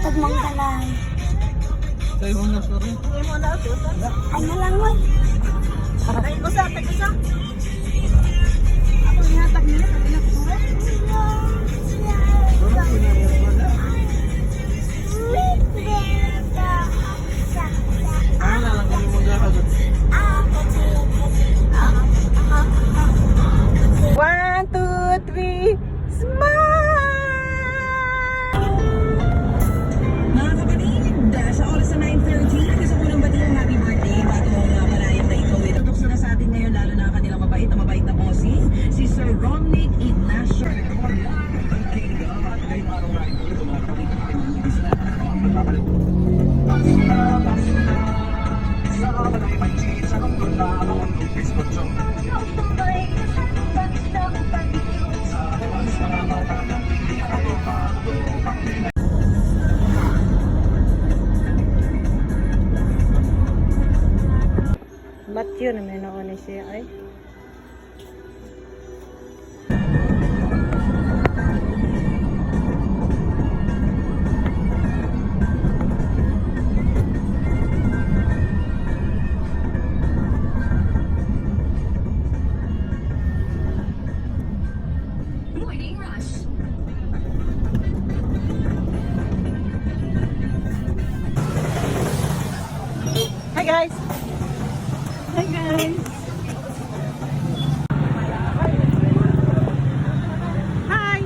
Tagmangkalay. Sa'yo na, sorry. Hindi mo na ako. Ano lang mo? Tag-usa, tag-usa. Ako nihatag nila, sabi na kutura. Ano na lang kami mo dyan. One, two, three, smile! Mga kapatid, sa oras na 9:30, gusto ko nang batiin ang happy birthday bago malayang na ikaw ay tutukso na sa atin ngayon, lalo na ang kanilang mabait na bossing, si Sir Romnick Ignacio. Matthew naman ako ni siya ay. Morning Rush. Hi guys! Hi guys! Hi!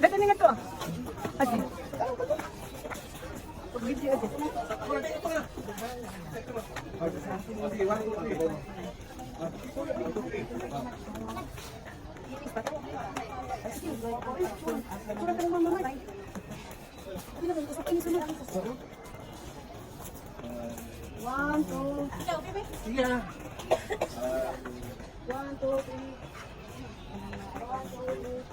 Dito nga to. Ate. Video ate. One, two. Sige ah. One, two, three. One, two, three.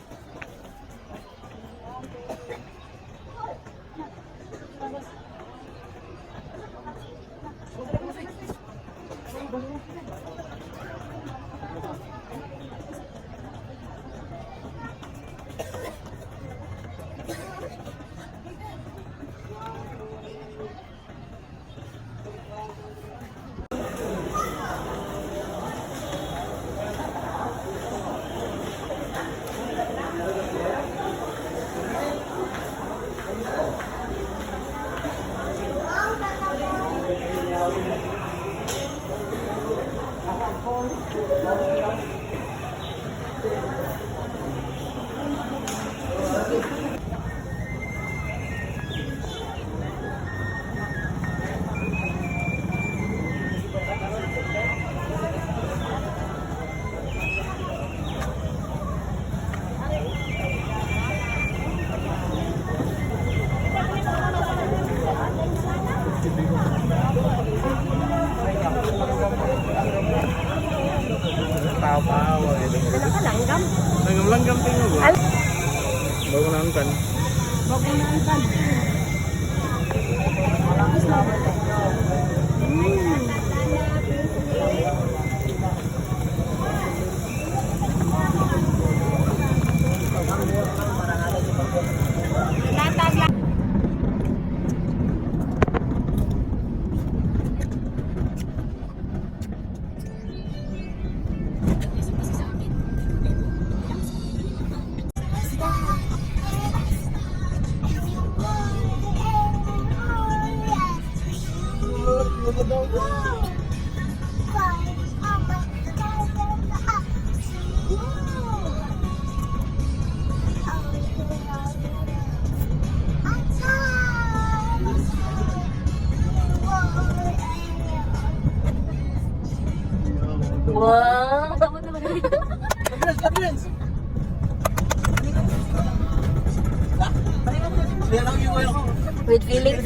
Wow! Advance, advance! With feelings.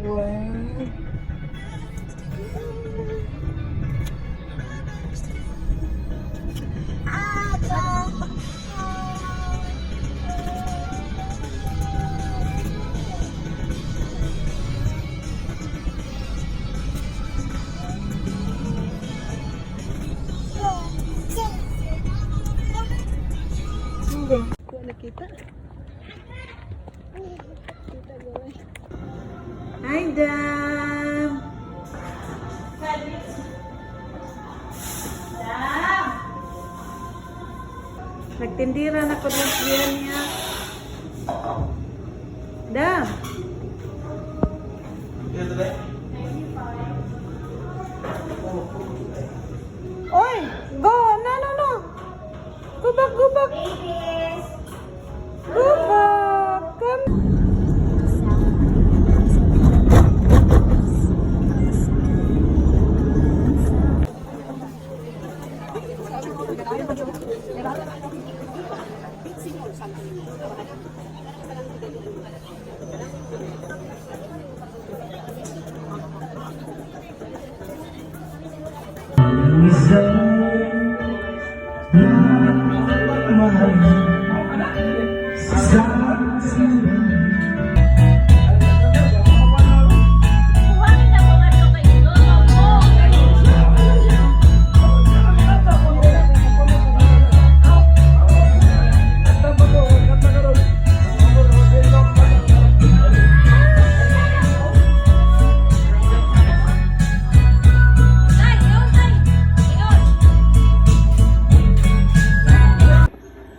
Wow. Hi, Dam! Nagtindira na ko ng siya niya. Dam! Oy! Go! No, no, no! Go back, go back! Go back! Come!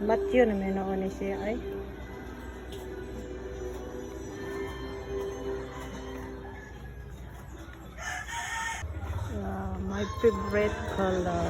Matthew na may noon ni siya ay. My favorite color.